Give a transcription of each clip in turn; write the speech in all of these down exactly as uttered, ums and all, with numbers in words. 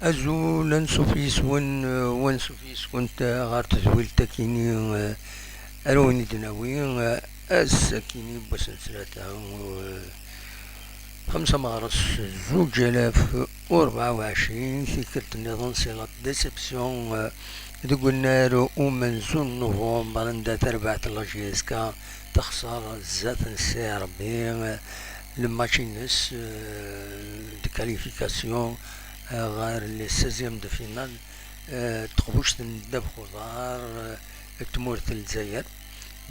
Azul, ansuf yis-wen, eh, u ansuf yis-went, eh, ɣer tedwilt-akini, eh, ara wen-id-nawi, eh, ass-akini n wass n ttlata, eh, xemsa meɣres zuǧ alaf u rebɛa u ɛecrin, tikkelt nniḍen c'est la déception, eh, deg unnar umenzu n novembre, anda tarbaɛt n la J S K texṣer zdat n C R B, eh, le match-ines, eh, de qualification, eh, ɣer les seizièmes de finale, eh, teqbuct n ddabex uḍar, eh, n tmurt n Lezzayer,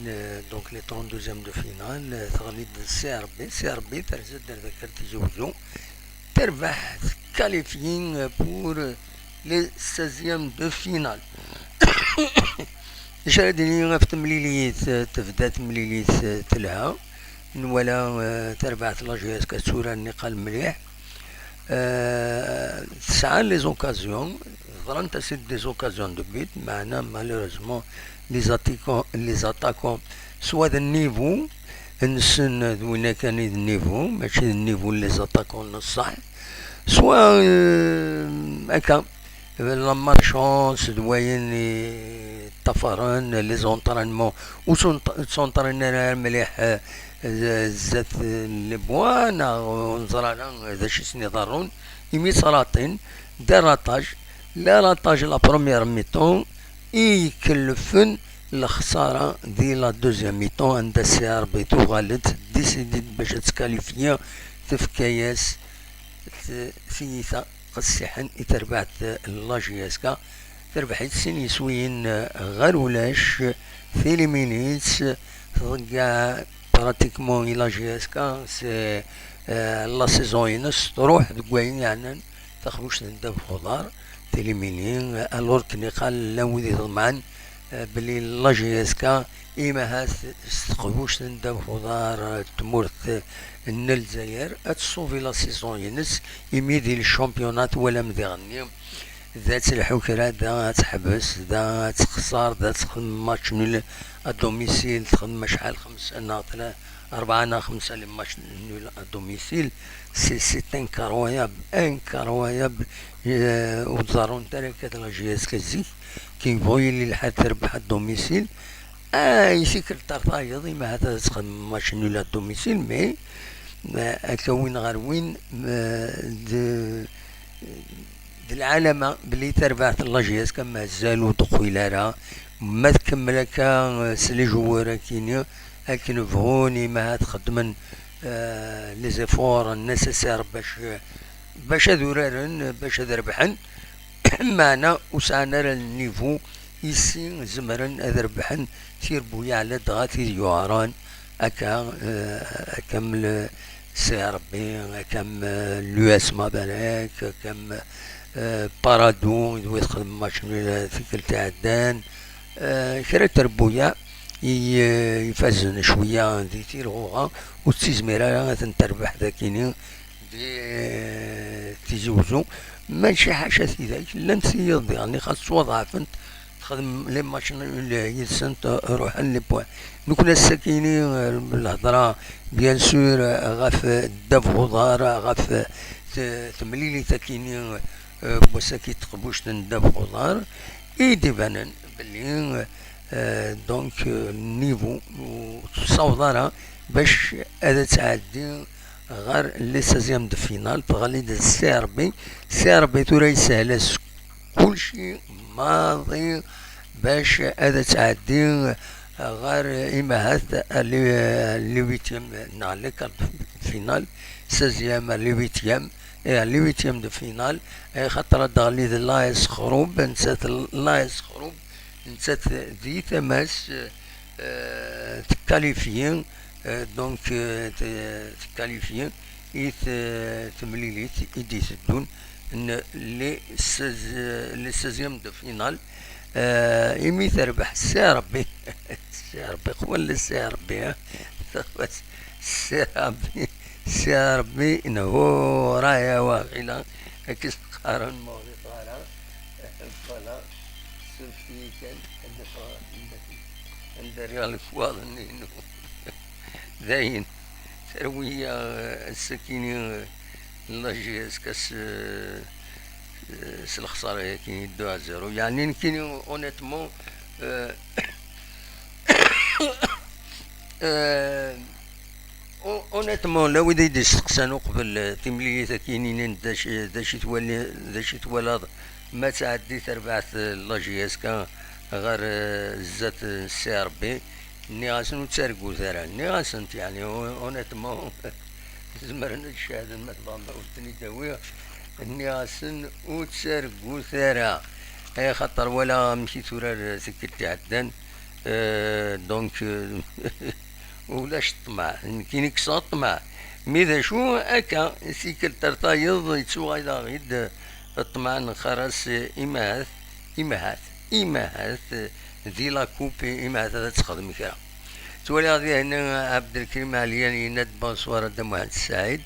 eh, donc les trente-deuxièmes de finale, eh, teɣli-d C R B, C R B terza-d ar dakal Tizi Uzzu, terbeḥ, tqualifie pour les seizièmes de finale. D acu ara d-nini ɣef temlilit? Tebda temlilit telha, nwala, eh, tarbaɛt n la J S K tetturar nniqal mliḥ. Eh, tesɛa les occasions, ḍrant-as-id des occasions de but, meɛna malheureusement les attaquants, les attaquants, soit d niveau nsen d winna kan i d niveau, mačči d niveau n les attaquants n ṣṣeḥ, soit, eh, akka, la malchance d wayen i ṭṭafaren, les entraînements ur ttun-, ur ttsunṭren ara mliḥ, eh, z-, zdat n les bois, neɣ ur neẓra ara d acu i sen-iḍerrun, imi ttlaṭin des ratages, les ratages la première mi-temps i ikelfen lexsara di la deuxième mi-temps, anda C R B tuɣal-d décidée bac ad tqualifie, tefka-yas t-, tiyita qessiḥen i terbaɛt n la J S K. Terbeḥ-itt sin yiswiyen ɣer ulac, télimine-itt, tḍeyyeɛ pratiquement i la J S K, c'est, euh, la saison-ines truḥ deg wayen yeɛnan taxbuct n ddabex uḍar, télimine, alors que nniqal llan wid iḍemɛen, euh, belli la J S K, imahat s teqbuct n ddabex uḍar, euh, n tmurt, euh, n Lezzayer, ad tṣubi la saison-ines, imi di le championnat twalam diɣenni, da telḥu kra, da ad teḥbes, da ad texṣer, da ad texdem match nul à domicile, texdem acḥal, xemsa neɣ tla-, rebɛa neɣ xemsa les matchs nuls à domicile. C'est, c'est incroyable, incroyable. Euh, ur ẓerrunt ara akka la J S K zik, qui voyait les lḥal terbeḥ à domicile. Ah, i tikkelt ar tayeḍ, imahat ad texdem match nul à domicile, mais, euh, akka win ɣer win, euh, de, d lɛalama belli tarbaɛt n la J S K mazal ur d-teqqil ara. Ma tkemmel akka, eh, s les joueurs akini, akken bɣun, imahat xeddmen, eh, les efforts nécessaires bac, bac ad uraren, bac ad rebḥen, meɛna ur sɛan ara le niveau ici zemren ad rebḥen tirbuyaɛ ladɣa tid yuɛren, akka, eh, akka am le C R B, akka am, eh, l'U S Mabarek, akka am, eh, Paradou, d wi texdem match nul tikkelt iɛeddan, eh, kra n terbuyaɛ i, eh, ifazen cwiya di tirɣuɣa, ur tettizmir ara ad ten-terbeḥ dakini di, eh, Tizi Uzzu. Mačči ḥaca tidak, llant tiyiḍ diɣen i xas ttwaḍɛafent, texdem les matchs nuls yid-sent, ruḥen les points. Nekkni ass-akini, eh, lhedra, bien sûr, eh, ɣef ddabex uḍar, ɣef t-, temlilit akini, eh, n wass-aki n teqbuct n ddabex uḍar, i d-ibanen belli, eh, donc, eh, niveau ur tessaweḍ ara bac ad tɛeddi ɣer les seizièmes de finale, teɣli-d C R B. C R B tura yeshel-as kulci maḍi bac ad tɛeddi ɣer imahat les, les huitièmes neɣ les quarts de finale, seizième, les huitièmes, et les huitièmes de finale, eh, xaṭer ad d-teɣli d l'A S Xrub, nettat l'A S Xrub, nettat di tama-s, eh, tqualifie, eh, donc, eh, t-, tqualifie i t-, temlilit i d-iteddun n les seize, les seizièmes de finale, eh, imi terbeḥ C R B. C R B, qwel C R B, eh. C R B, C R B, nhura ya waɣila, akken s-qqaren, ma ur ɣliḍ ara. Voilà, suref-iyi kan, ad d-afeɣ anda, anda rriɣ lekwaɣeḍ-nni-inu. Dayen, terwi-yaɣ, eh, ass-akini, eh, la J S K s, eh, s lexsara-agi, deux à zéro. Yeɛni nekkini, honnêtement, euh, euh, hon-, honnêtement, la wid i d-isteqsan uqbel, euh, timlilit-agi, inin d acu, d acu twali, d acu twalaḍ ma tɛeddi terbaɛt, euh, la J S K ɣer, euh, zdat, euh, C R B, nniɣ-asen ur ttargut ara. Nniɣ-asent, yeɛni, hon-, honnêtement, zemren ad cehden ma tebɣam ur ten-id-awiɣ. Nniɣ-asen ur ttargut ara, axaṭer walaɣ amek i turar tikkelt iɛeddan. Euh, donc, euh, ulac ṭṭmeɛ, nekkini kkseɣ ṭṭmeɛ. Mi d acu akka, tikkelt ar tayeḍ, yettuɣal-aɣ-id ṭṭmeɛ, nxar-as, imahat, imahat, imahat, di la coupe, imahat ad texdem kra. Ttwaliɣ dihin Abdelkrim Ɛelyan yenna-d: "Bonsoir a Dda Muḥend Ssaɛid."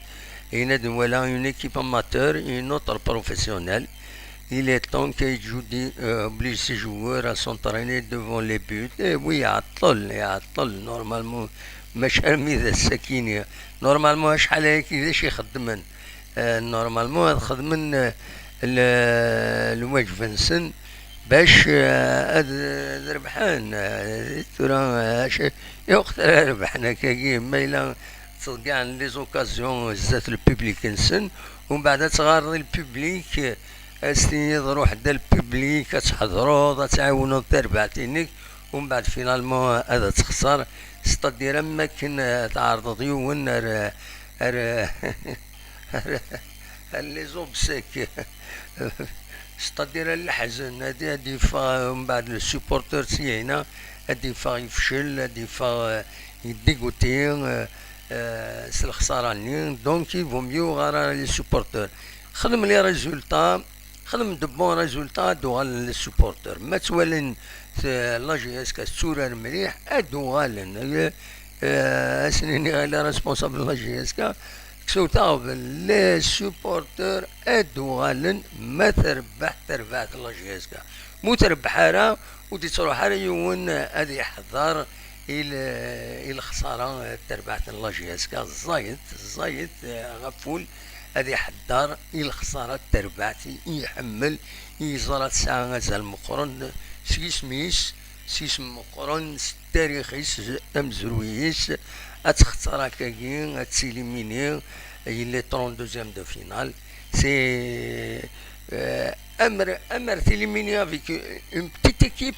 Yenna-d: "Nwala une équipe amateur et une autre professionnelle. Il est temps que Djoudi, euh, oblige ses joueurs à s'entraîner devant les buts." Eh oui, iɛeṭṭel, iɛeṭṭel. Normalement, mačči armi d ass-akini. Normalement, acḥal ayagi d acu ixeddmen? Eh, normalement, ad xedmen, eh, l-, lwajeb-nsen bac, eh, ad, ad rebḥen. Eh, tura, eh, acu, i waqt ara rebḥen akkagi, ma yella ttḍeyyiɛen les occasions zdat le public-nsen, umbeɛd ad tɣareḍ i le public, eh, ad s-tiniḍ: "Ruḥ-d a le public, ad tḥedreḍ, ad tɛiwneḍ tarbaɛt-inek", umbeɛd finalement ad texser. C'est-à-dire, am wakken, eh, tɛerḍeḍ yiwen ar, ar, ar, ar les obsèques. C'est-à-dire, leḥzen, ad, ad yeffeɣ, eh, umbeɛd le supporter syenna, ad yeffeɣ yefcel, ad yeffeɣ, eh, dégoûté, eh, eh, s lexsara-nni. Donc, il vaut mieux ur ɣar ara les supporters. Xdem les résultats, xdem de bons résultats, ad uɣalen les supporters. Ma ttwalin t-, la J S K tetturar mliḥ, ad uɣalen. Eh, eh, ad sen-iniɣ i les responsables de la J S K, kksew-t aɣbel, les supporters ad uɣalen ma terbeḥ terbaɛt la J S K. Ma ur terbeḥ ara, ur d-ittruḥ ara yiwen ad iḥḍer i l-, i lexsara n terbaɛt n la J S K. Ẓẓayet, ẓẓayet, eh, ɣef wul ad iḥedder i lexsara n terbaɛt i iḥemmel, i yeẓra tesɛa azal meqqren s yisem-is, s yisem meqqren, s tarix-is, amezruy-is, ad textar akkagi, ad tilimini, il est trente-deuxième de finale. C'est, euh, amer, amer tilimini avec une petite équipe,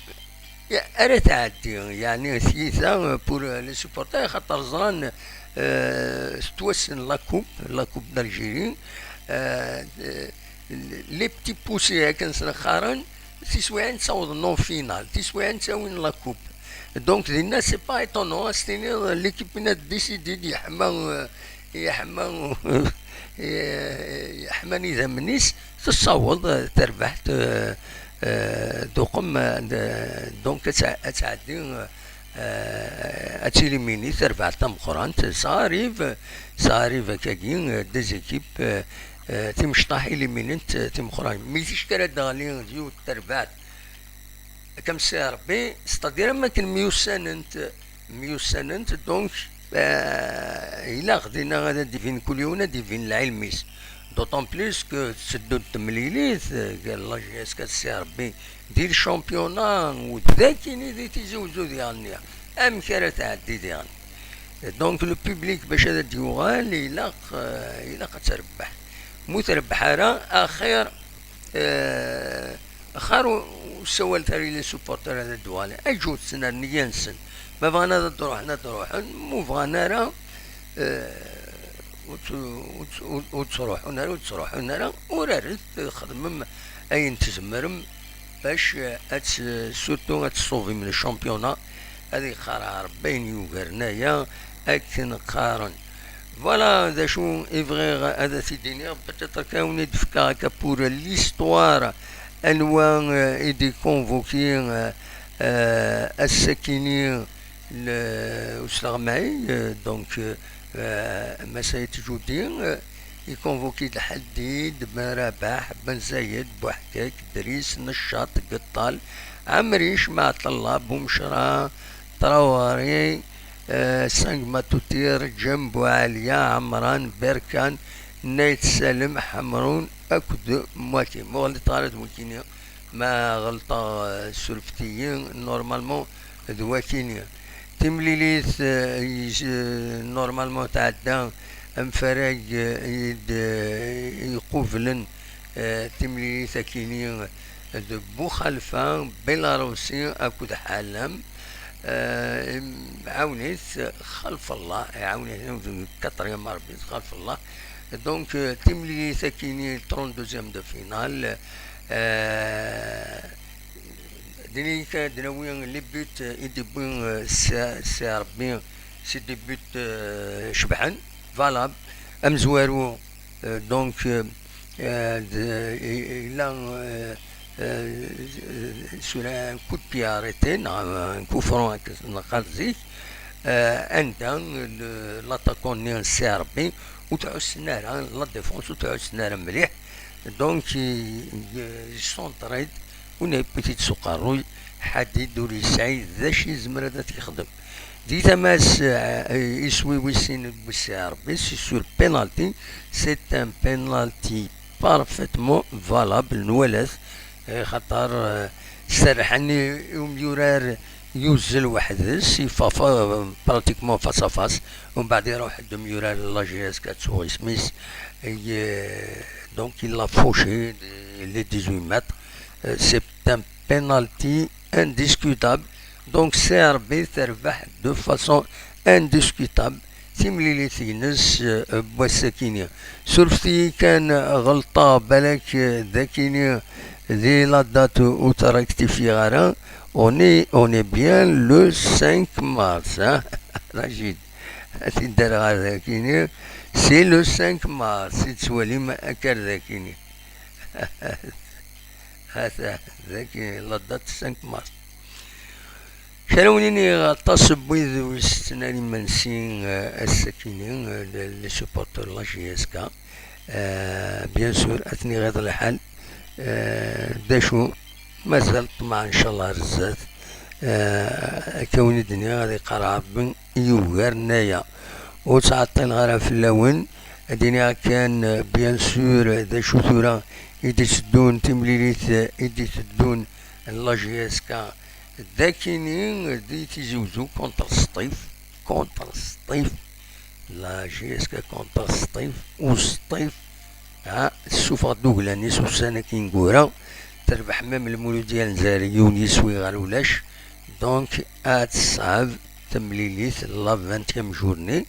ara tɛeddi, yeɛni tiyita pour les supporters, xaṭer ẓran, euh, tettwassen la coupe, la coupe d'Algérie, euh, les petits poussés akken s-qqaren, tiswiɛin ttawḍen en finale, tiswiɛin ttawin la coupe. Donc dinna, c'est pas étonnant, ad s-tiniḍ l'équipe-inna décide-d, yeḥma, euh, yeḥma, yeḥman idammen-is, tessaweḍ, eh, terbeḥ, eh, eh, d uqem, eh, d-, donc ad tɛ-, ad tɛeddi, eh, ad tilimini terbaɛt tameqqrant. Ça arrive, ça arrive akkagi, eh, des équipes, eh, eh, timecṭaḥ iliminent, eh, timeqqranin. Mi ticki ara d-teɣli d yiwet terbaɛt, comme C R B, c'est-à-dire am akken myussanent, myussanent, donc, euh, ilaq dinna ad d-ibin kul yiwen, ad d-ibin lɛilm-is. D'autant plus que tetteddu-d temlilit, euh, la J S K C R B di le championnat, u d akini di Tizi Uzzu diɣen-nni. Amek ara tɛeddi diɣen? Donc le public bac ad d-yuɣal, ilaq, euh, ilaq ad terbeḥ. Mu terbeḥ ara, axir, euh, xar u-, ur ssawal ara i les supporters ad d-uɣalen. Aǧut-ten ar nniya-nsen. Ma bɣan ad d-ruḥen, ad d-ruḥen. Mu bɣan ara, euh, ur tt-, ur tt-, ur, ur ttruḥun ara, ur ttruḥun ara. Uraret, xedmem ayen tzemrem bac, euh, ad tt-, surtout ad tṣuvim le championnat. Ad iqqar Rebbi ayen yugaren aya, akken qqaren. Voilà d acu i bɣiɣ ad t-id-iniɣ. Peut-être kan ad wen-d-fkeɣ akka pour l'histoire, anwa, euh, i d-iconvoqué, euh, euh, ass-akini le, usleɣmay, euh, donc, euh, Mass Ayt Djudi, euh, iconvoqué-d Ḥaddid, Ben Rabaḥ, Ben Zayed, Buḥkak, Dris, Neccaṭ, Geṭṭal, Ɛemric, Maɛṭella, Bumecra, Traoré, euh, Sangma Tutir, Ǧem Buɛaliya, Ɛemran, Berkan, Nayt Salem, Ḥemrun, akked Mwaki. Ma ɣelṭeɣ ara d wakini, ma ɣelṭeɣ, eh, surfet-iyi, normalement d wakini. Timlilit, eh, yej-, eh, normalement tɛedda amfarag, eh, i d, eh, iqublen, eh, timlilit akini d Buxalfa, Belarusi akked Ḥalem. Eh, ɛawen-it xalef Allah, ɛawen-it, quatrième arbitre xalef Allah. Donc, euh, timlilit akini, trente-deuxième de finale. Euh, dini kan ad nawi les buts, euh, i d-yewwi, euh, s-, s Rebbi, si des buts, euh, cebḥen, valable. Amezwaru, euh, donc, euh, euh, d-, i-, yella, euh, euh, sur un coup de pied arrêté, neɣ un coup franc, akka s-, neqqar zik, euh, anda le, l'attaquant-nni n Si Rebbi ur tɛussen ara, la défense ur tɛussen ara mliḥ. Donc, i-, i-, yessenṭer-d, u yewwi-t-id s uqerruy, Ḥadid ur yesɛi d acu yezmer ad t-yexdem. Di tama-s, eh, iswi wis sin n Si Rebbi, c'est sur penalty, c'est un penalty parfaitement valable, nwala-t, eh, xaṭer, eh, serrḥen i, i umyurar yuzzel weḥd-s, ifa-, fa-, pratiquement face à face, umbeɛd iruḥ-d umyurar n la J S K, ttuɣ isem-is, eh, donc il l'a fauché, les dix-huit mètres, eh, c'est un penalty indiscutable. Donc, Si Rebbi terbeḥ de façon indiscutable timlilit-ines, euh, n wass-akini. Surfet-iyi kan ɣelṭeɣ, balak, euh, d akini di la date ur ttrectifiɣ ara. On est, on est bien le cinq mars, hein? Rachid, ad t-id-rreɣ ar dakini. C'est le cinq mars, i tettwalim akka ar dakini. Hata, dagi, la date cinq mars. Kra ur nini, aṭas n wid ur isetten ara imensi, eh, ass-akini, eh, les, les supporters n la J S K. Eh, bien sûr, ad ten-iɣiḍ lḥal. Eh, d acu, mazal ṭṭmeɛ, ncallah, ar zdat. Eh, akka wen-id-nniɣ, ad iqqar Rebbi i yugaren aya. Ur ttɛeṭṭileɣ ara fell-awen. Ad iniɣ kan, bien sûr, d acu tura i d-iteddun, timlilit i d-iteddun n la J S K, d akini di Tizi Uzzu contre Sṭif, contre Sṭif, la J S K contre Sṭif, u Sṭif, ha, tessufeɣ-d uglan-is ussan-agi ineggura, terbeḥ même Lmuludya n Lezzayer yiwen yiswi ɣer ulac, donc ad teṣɛeb temlilit la vingtième journée,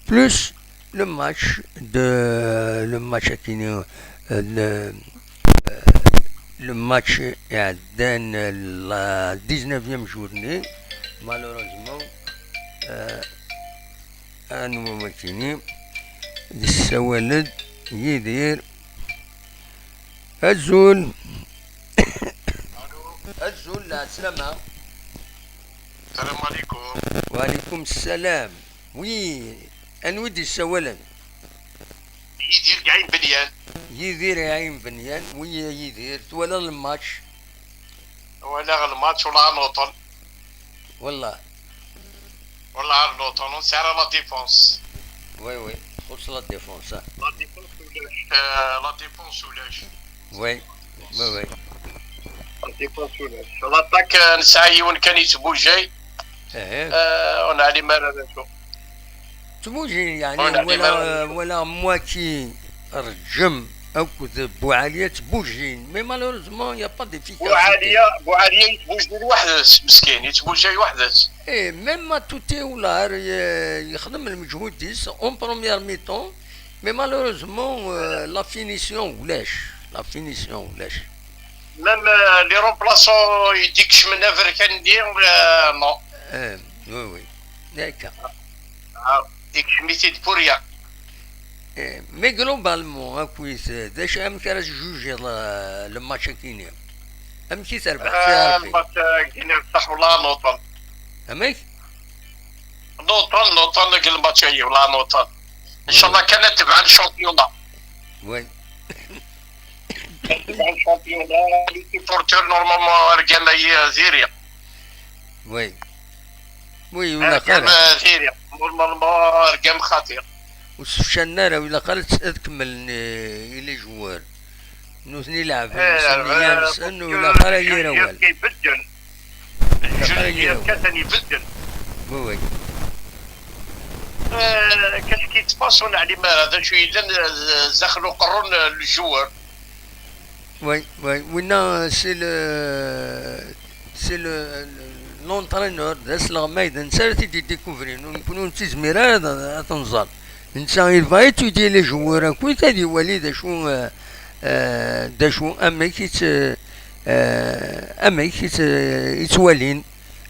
plus le match de, le match akini, euh, le, euh, le match iɛeddan, la dix-neuvième journée, malheureusement, euh, anwa akini, yessawal-d Yidir. Azul. Azul, lɛeslama. Salam alaikum. Wa alaikum salam. Oui, anwa i d-yessawalen? Yidir Gaɛin Benyan. Yidir Gaɛin Benyan. Oui, Yidir, twalaḍ lmatch? Walaɣ lmatch, wala nuṭel. Wallah. Wala ar nuṭel, ur nesɛi ara la défense. Oui, oui, txuṣṣ la défense, ah. La défense ulac, euh, la défense ulac. Oui, oui, oui. La défense ulac. L'attaque, euh, nesɛa yiwen kan yettbujay. Ehe. Euh, ur neɛlim ara d acu. Ttbujin, yeɛni, ur neɛlim ara d acu. Wala, wala Mwaki, Rǧem akked Buɛaliya ttbujin. Mais malheureusement, il y a pas d'efficacité. Buɛaliya, Buɛaliya yettbujin weḥd-s, meskin, yettbujay weḥd-s. Eh, même Matuti wala ar-, ye-, yexdem lmeǧhud-is en première mi-temps, mais malheureusement, euh, la finition ulac, la finition ulac. Même, euh, les remplaçants i d-ikecmen aberkan-nni, euh, non. Eh, oui, oui. D'accord. Ah, ikcem-it-id pour rien. Eh, mais globalement, akkit, d acu, amek ara tjujiḍ, eh, le match-agi-nni? Amek i terbeḥ, euh, Rebbi? Le match-agi-nni, ṣṣeḥ wala nuṭel. Amek? Nuṭel, nuṭel deg le match-agi, wala nuṭel. Inchallah kan ad tebɛen championnat. Oui. Ad tebɛen championnat, les supporters normalement ar gama ziri. Oui. Oui, ar gama ziri. Normalement ar gama xatir. Ur sefcalen ara, ilaq ara ad kemmlen, eh, i les joueurs. Nutni leɛben s nniya-nsen, ur ilaq ara yir awal. Ibedden. Ilaq ara yir awal. Katan ibedden. Oui, oui. Qu'est-ce qui se passe, ur neɛlim ara d acu yellan, eh, daxel uqerru n, eh, lejwar. Oui, oui. Winna, c'est le, c'est le, le, l'entraîneur, d asleɣmay, d netta ara t-id-idikuvrin. Nekkni ur nettizmir ara ad, ad t-nẓer. Netta, il va étudier les joueurs akkit, ad iwali d acu, euh, euh, d acu, amek i tt-, euh, amek i tt-, i ttwalin.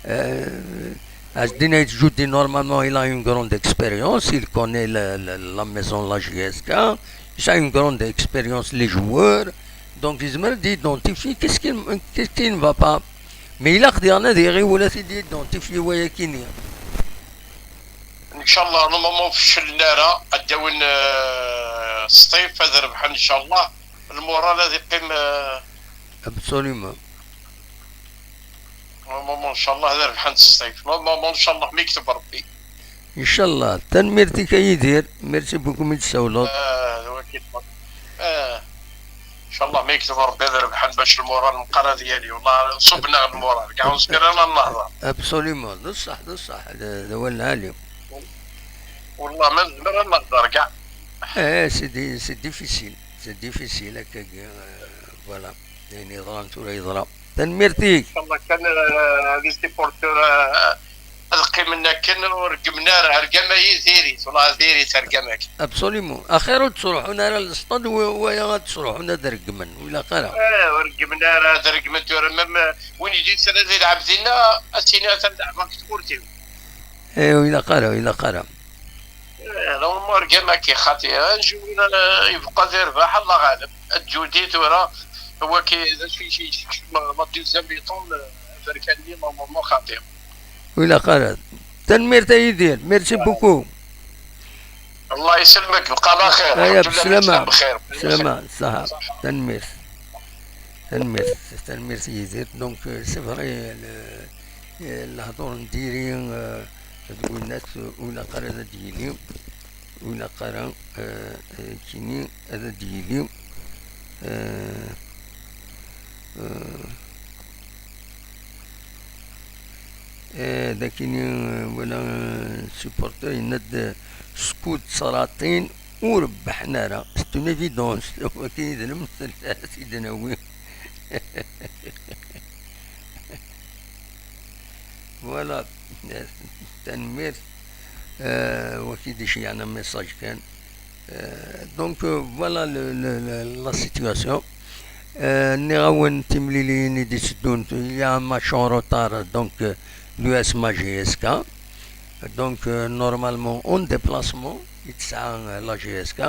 Euh, Azdin Ait Judi, normalement, il a une grande expérience, il connaît la, la, la maison, la J S K, il a une grande expérience, les joueurs, donc il a identifié qu'est-ce qui, qu'est-ce qui ne va pas. Mais il a dit, on a des régulations identifiées, ouais, qui n'y a. Inchallah, normalement, feclen ara, ad d-awin, euh, Sṭif, ad rebḥen, inchallah. Lmural ad iqqim, euh, Absolument. Normalement, inchallah, ad rebḥen Sṭif. Normalement, inchallah, ma yekteb Rebbi. Inchallah. Tanemmirt-ik a Yidir. Merci beaucoup mi d-tsawleḍ. Ah, d wagi. Ah. Inchallah, ma yekteb Rebbi ad rebḥen bac lmural meqqar ad yali. Wallah, ṣubben-aɣ lmural. Kɛa ur nezmir ara ad nehder. Absolument. D ṣṣeḥ, d ṣṣeḥ. D, d awal lɛali. Wallah, ma nezmir ad nehder kɛa. Eh, c'est di-, c'est difficile. C'est difficile, akkagi, euh, voilà. Ayen yeḍran tura yeḍra. Tanemmirt-ik. Inchallah kan, euh, les supporters, euh, ad qqimen akken, ur reggmen ara, rgama-yi diri-t, wallah diri-t rgama-k. Absolument. Axir ur ttruḥun ara lestad, wa-, waya ad ttruḥun ad reggmen, ur ilaq ara. Eh, ur reggmen ara, ad reggmen tura, même, euh, win i d-yusan ad ilɛeb dinna, ad s-yini atan leɛbeɣ deg tmurt-iw. Eh, ur ilaq ara, ur ilaq ara. Eh, normalement rgama-k xaṭi, un jour, euh, yebqa ad irbeḥ, Allah ɣaleb. Ad Judi tura, waki d acu i, i, i, la deuxième mi-temps, euh, aberkan-nni, normalement, xaṭi. Ur ilaq ara. Tanemmirt a Yidir. Merci beaucoup. Allah yesselmek, bqa ala xir. Aya, alḥemdulillah, bslama. Bxir. Bslama, ṣaḥa. Tanemmirt. Tanemmirt. Tanemmirt a Yidir. Donc, euh, c'est vrai, le, euh, lehdur n diri, euh, d winnat, euh, ur ilaq ara ad d-yili. Ur ilaq ara, eh, eh, kini ad d-yili, eh, eh, eh, d akini, eh, wala, eh, supporter yenna-d, eh, skud sraṭin ur rebḥen ara. C'est une évidence. Wagi d lemtel ara t-id-nawi. Voilà. Tanemmirt. Euh, waki d-iceyyɛen message kan. Euh, donc, euh, voilà le, le, le, la situation. Euh, nniɣ-awen timliliyin i d-itteddun, il y a un match en retard, donc, euh, l'U S M A J S K. Donc, euh, normalement, en déplacement, i tesɛa, euh, la J S K.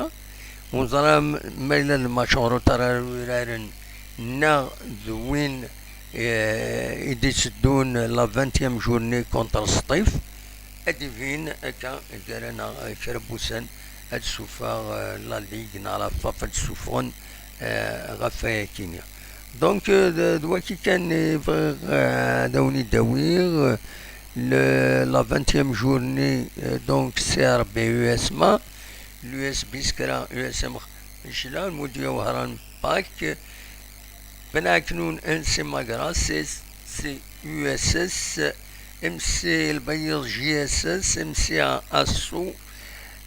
Ur neẓra m-, ma yella lmatch en retard ara uraren, neɣ d win, eh, i d-itteddun la vingtième journée contre Sṭif. Ad d-ibin akka gar-aneɣ, eh, kra n wussan, ad d-suffeɣ, eh, la Ligue neɣ la FAF ad d-suffɣen, eh, ɣef wayakini. Donc, eh, d, d waki kan i bɣiɣ, eh, ad awen-id-awiɣ, eh, le, la vingtième journée, eh, donc, C R B U S M A, l'U S Biskra, U S M Cla, Lmudiya Wehran, Pak, Bnaknun, N C Magra, C S C U S S, M C Lbayeḍ, J S S, M C A Asso,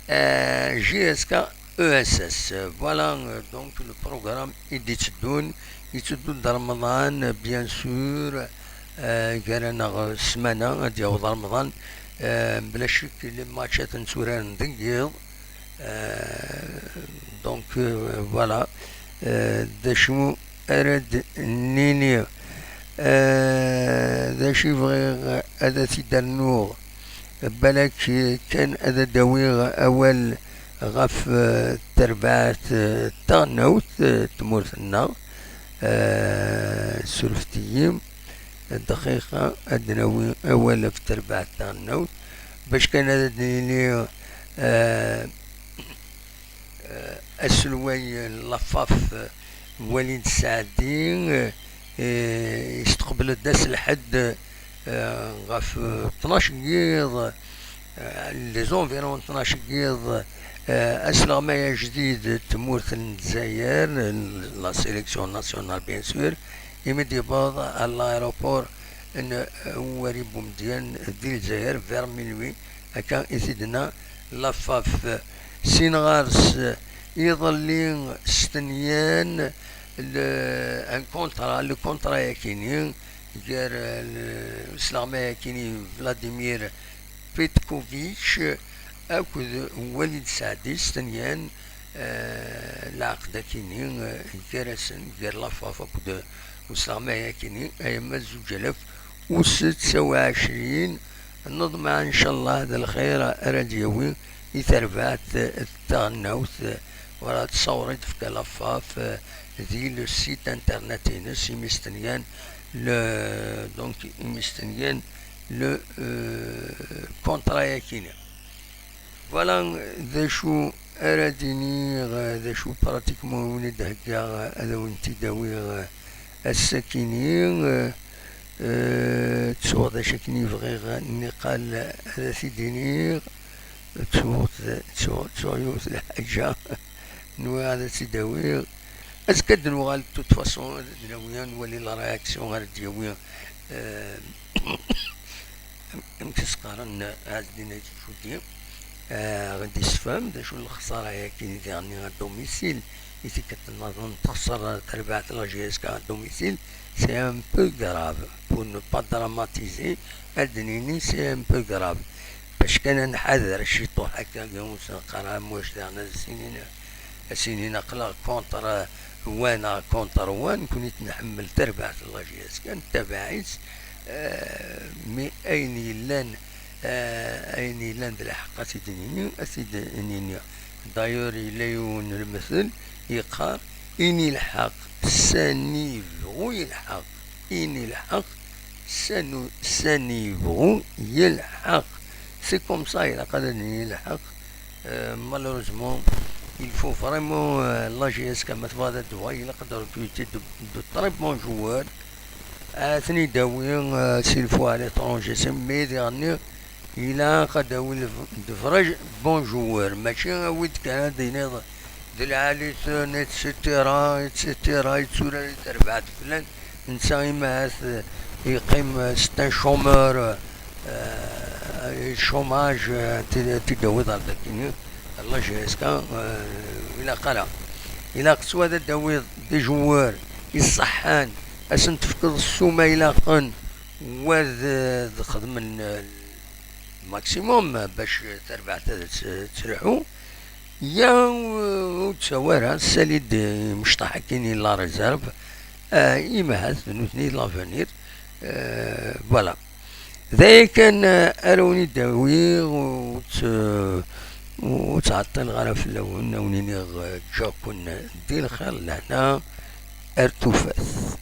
euh, J S K, E S S. Voilà, euh, donc, le programme i d-itteddun. Itteddun d Remḍan, bien sûr, euh, gar-aneɣ ssmana, ad yaweḍ Remḍan. Euh, bla ccek, les matchs ad ten-tturaren deg yiḍ. Euh, donc, euh, voilà. Euh, d acu ara d-nini? Euh, d acu i bɣiɣ ad t-id-rnuɣ? Balak kan ad d-awiɣ awal ɣef, euh, terbaɛt, euh, taɣelnawt, euh, tmurt-nneɣ. Euh, surfet-iyi. Dqiqa, ad d-nawi awal ɣef terbaɛt taɣelnawt. Bac kan ad d-nini, euh, Eh, aselway n la FAF, eh, Walid Saɛdi, eh, eh, yesteqbel-d ass n lḥedd, eh, ɣef, eh, tnac n yiḍ, eh, les environs tnac n yiḍ, Eh, asleɣmay ajdid n tmurt n Lezzayer, la sélection nationale, bien sûr, imi d-yewweḍ à l'aéroport n, eh, Wali Boumediene di Lezzayer, vers minuit, akka i t-id-tenna la FAF. Sin ɣer-s, iḍelli stenyan le, un contrat, le contrat-yakini, gar, eh, le, asleɣmay-yakini Vladimir Petkovic akked Walid Saɛdi, stenyan, eh, lɛeqd-akini, eh, gar-asen, gar la FAF akked usleɣmay-akini, ayama zuǧ alaf u setta u ɛecrin. Neḍmeɛ, ncallah, d lxir ara d-yawi i terbaɛt taɣelnawt, eh, wala tessawṛi d-tefka la FAF, eh, di le site internet-ines, imi stenyan le, donc, imi stenyan le, euh, contrat-yakini. Voilà d acu ara d-iniɣ, d acu pratiquement i wen-id-heggaɣ ad awen-t-id-awiɣ ass-akini. Euh, ttuɣ d acu akken i bɣiɣ nniqal ad t-id-iniɣ. Ttuɣ, ttuɣ, ttuɣ yiwet lḥaǧa. Nwiɣ ad tt-id-awiɣ. Azekka ad d-nuɣal, de toute façon, ad d-nawi, ad nwali la réaction ara d-yawi, euh, amek i s-qqaren, Ɛezdin Ayt Lǧudi. Euh, ad d-yessefhem d acu n lexsara-yagi diɣen à domicile, i tikkelt nniḍen texṣer terbaɛt la J S K à domicile. C'est un peu grave, pour ne pas dramatiser, ad d-nini c'est un peu grave. Bac kan ad nḥader ciṭuḥ akka, ur s-neqqar am wac daɣen ad s-inin, ad s-inin aql-aɣ contre wa neɣ contre wa, nekkni nḥemmel tarbaɛt n la J S K, nettabaɛ-itt, eh, mi ayen yellan, eh, ayen yellan d lḥeqq ad t-id-nini, ad t-id-nini. D'ailleurs, yella yiwen n lemtel yeqqar: ini lḥeqq sani yebɣu yelḥeq, ini lḥeqq sani, sani yebɣu yelḥeq. C'est comme ça, ilaq ad d-nini lḥeqq. Euh, malheureusement, il faut vraiment, euh, la J S K, ma tebɣa ad d-tebɣa, ilaq ad recruter de, de très bons joueurs. Ad ten-id-awi, euh, s'il faut à l'étranger, c'est, mais diɣenni ilaq ad d-awi le, de vrais bons joueurs, mačči awi-d kan ad d-tiniḍ d lɛali-ten, et cetera, et cetera, yetturar i terbaɛt fell-an. Netta imahat, eh, yeqqim, eh, c'est un chômeur, eh, eh, chômage, eh, ti-, ti-, d-tawiḍ ar dakini, la J S K, eh, ilaq ara. Ilaq s wad ad d-tawiḍ des joueurs iṣeḥḥan, ad sen-tefkeḍ ssuma ilaqen, wad, eh, d-xedmen, eh, maximum, eh, bac tarbaɛt ad tt-, ttelḥu. Ya, ur, ur ttawi ara, ssali-d imecṭaḥ-agi n la réserve, eh, imahat d nutni i l'avenir, eh, voilà. D aya kan, eh, ara wen-id-awiɣ, ur tt-, ur ttɛeṭṭileɣ ara fell-awen, a wen-iniɣ, eh, ǧǧiɣ-ken di lxir, lehna, ar tufat.